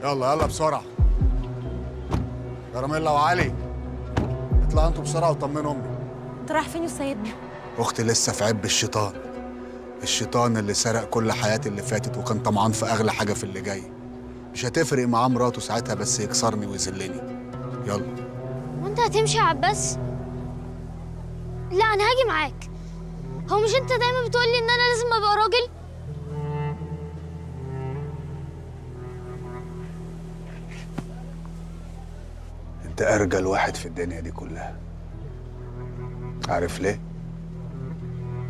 يلا يلا بسرعة. كراميلا وعلي اطلعوا انتوا بسرعة وطمنوا امي. انت رايح فين يا سيدنا؟ اختي لسه في عب الشيطان. الشيطان اللي سرق كل حياتي اللي فاتت وكان طمعان في اغلى حاجة في اللي جاي. مش هتفرق معاه مراته ساعتها، بس يكسرني ويذلني. يلا. وانت هتمشي يا عباس؟ لا انا هاجي معاك. هو مش انت دايما بتقولي ان انا لازم ابقى راجل؟ انت ارجل واحد في الدنيا دي كلها. عارف ليه؟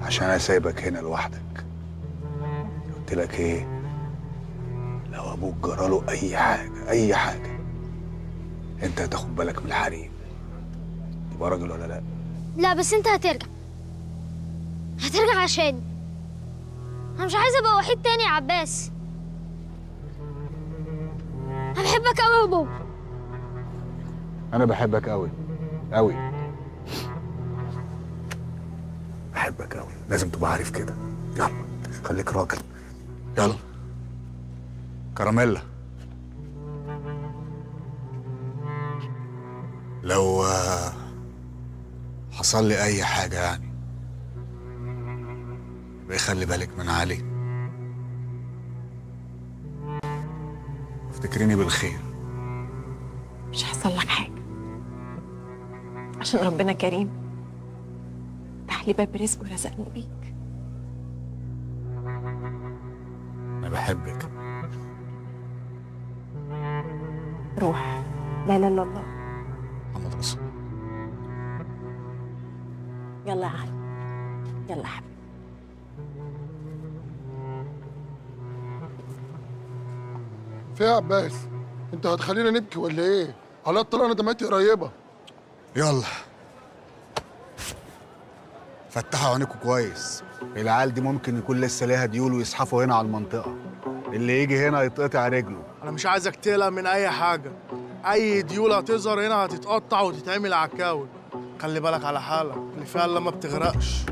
عشان انا سايبك هنا لوحدك. قلت لك ايه؟ لو ابوك جراله اي حاجة اي حاجة انت هتاخد بالك من الحريم. تبقى راجل ولا لا؟ لا بس انت هترجع. هترجع عشاني. انا مش عايزه ابقى وحيد تاني يا عباس. انا بحبك قوي يا بابا. انا بحبك قوي قوي. بحبك قوي، لازم تبقى عارف كده. يلا خليك راجل. يلا كراميلا، لو حصل لي اي حاجة يعني يبقى خلي بالك من علي. افتكريني بالخير. مش هيحصل لك حاجة عشان ربنا كريم. فتح لي باب رزق ورزقني بيك. انا بحبك. روح. لا لا لا الله. محمد رسول. يلا يا علي، يلا يا حبيبي. في يا عباس؟ انت هتخلينا نبكي ولا ايه؟ على الطلاق انا دمعتي قريبه. يلا فتحوا عينيكوا كويس. العيال دي ممكن يكون لسه ليها ديول ويزحفوا هنا على المنطقة. اللي يجي هنا يتقطع رجله. انا مش عايزك تقلق من اي حاجة. اي ديول هتظهر هنا هتتقطع وتتعمل عكاوي. خلي بالك على حالك، اللي فيها ما بتغرقش.